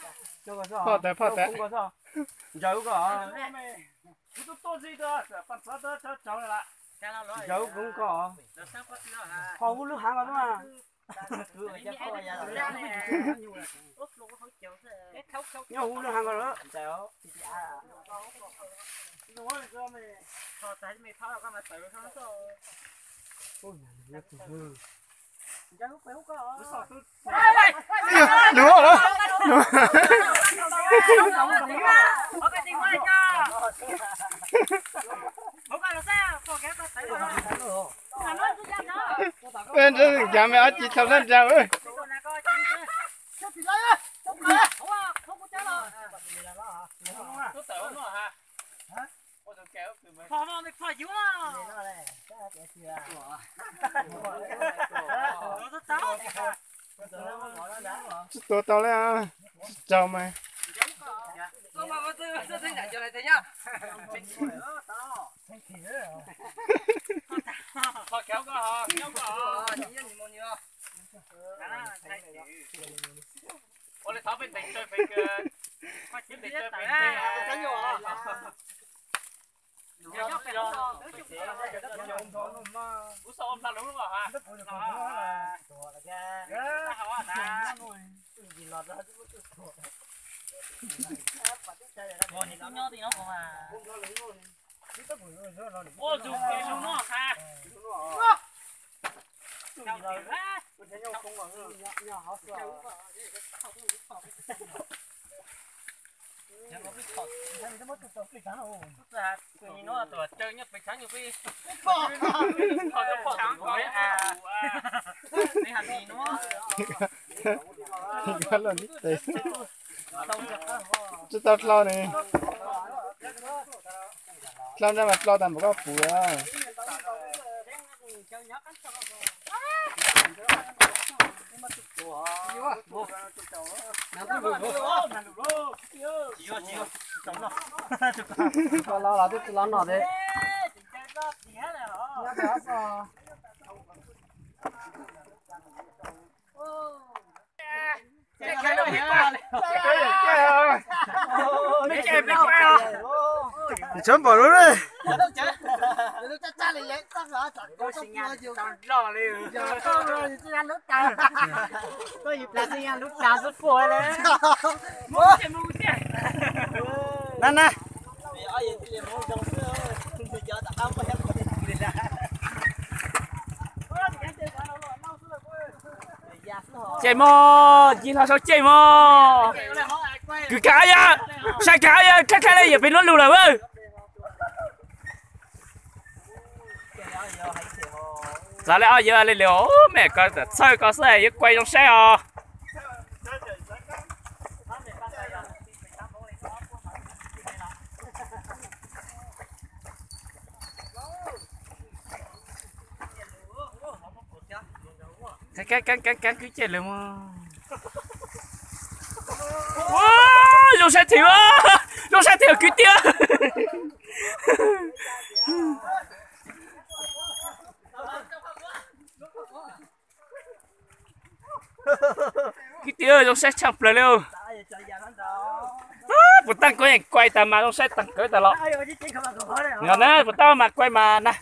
Phoj tawv, phoj tawv. Ntsaws ko. Ntsaws ko. Ho hub lub hav ko. Nyob hub lub hav ko lawm. Peb nrog cav me ob ci tau lab nrau. Tsis tua tau li, tsis tsaug mas. Tsis tau dlau ne. Dlau nrab mas dlau tag npaum koj puv. Los los twb tsis los noj thiab. Tsis tshua npaum lub. Na na. Ces mog, ncig hlo sau ces mog. Kwv kav yog, sai kav yog, khaib khaib li yawm pem lub lug lawm. Txav li ob yawg li lawm, me ko txhawj ko xwb, yuav kuaj zoo saib os. Keeb keeb keeb kwv cej lawm mog. Zoo saib thiab, zoo saib thiab kwv tij. Kwv tij zoo saib tshaj plaws li. Puas tau koj yeej kuaj tas mas zoo saib tag kawg tas los. Yog na puas tau mas kuaj mas na.